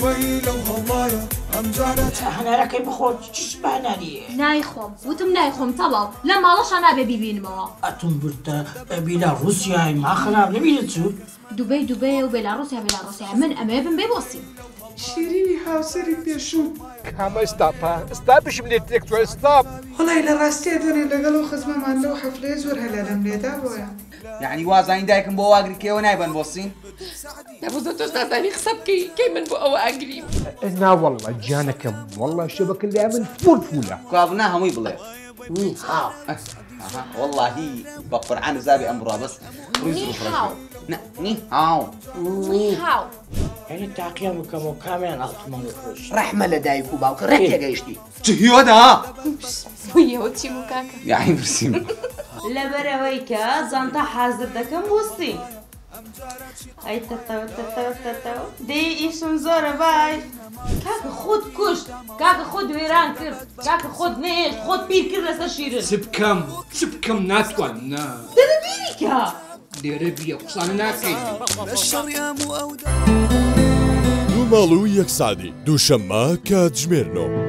وەی لەو هەڵڵایە ئەمجارە هەنارەکەی بخۆ چ بە هەناریە؟ نایخۆم وتم نایخۆم تەواو لەم ماڵەشا نابێ بیبینمەوە. ئەتم بردە بیلاڕوسیای ما خراپ لەبیرت چوو؟ دوبەی دوبەیە و بێلاڕوسیا بێلاڕوسیایە من ئەمەوێ بمبەی بۆ سین. شیرینی هاوسەری پێشووت. کامە ستاپە ستاپیشم لێ تێکچوە ستاپ. وەڵای لە ڕاستیا دوێنێ لەگەڵ ئەو خزمەمان لەو حەفلەیە زۆر هەلالم لێدا بۆیە. یەعنی وازانی دایکم بۆ ئەوە ئەگری کە ئێوە نایبەن بۆ سین؟ نەبوزە تۆش نازانی قسە بکەی کەی من بۆ ئەوە ئەگریم. نا واللە گیانەکەم واللە شەبەکە لای من فول فولە. کوا نا هەمووی بڵێ. نی هاو. ئەها وەڵاهی بە قورعان زابێ ئەم بڕا بەس ڕووی نی زڕ ڕەش هاو. بێ. نا نی هاو. نی هاو. یعنی تاقیان بکەمەوە کامیان ئاڵتومان فرۆشت. ڕەحمە لە دایک و باوکە ڕێک تێگەیشتی. چ هیوەدا؟ بوویەوە چی بوو کاکە؟ یاعی برسیم. لەبەرئەوەی کە جانتا حازر دەکەم بۆ سین. ئەی تەتەو تەتەو تەتەو دەی ئیشم زۆرە بای. کاکە خۆت کوشت کاکە خۆت وێران کرد کاکە خۆت نەهێشت خۆت پیر کرد لەسەر شیرن. چ بکەم چ بکەم ناتوانم نا. دەرە بیری کە. لێرە بیە قسانە ناکەین. دوو ماڵ و یەک سەعدی دووشەممە کاتژمێر نۆ.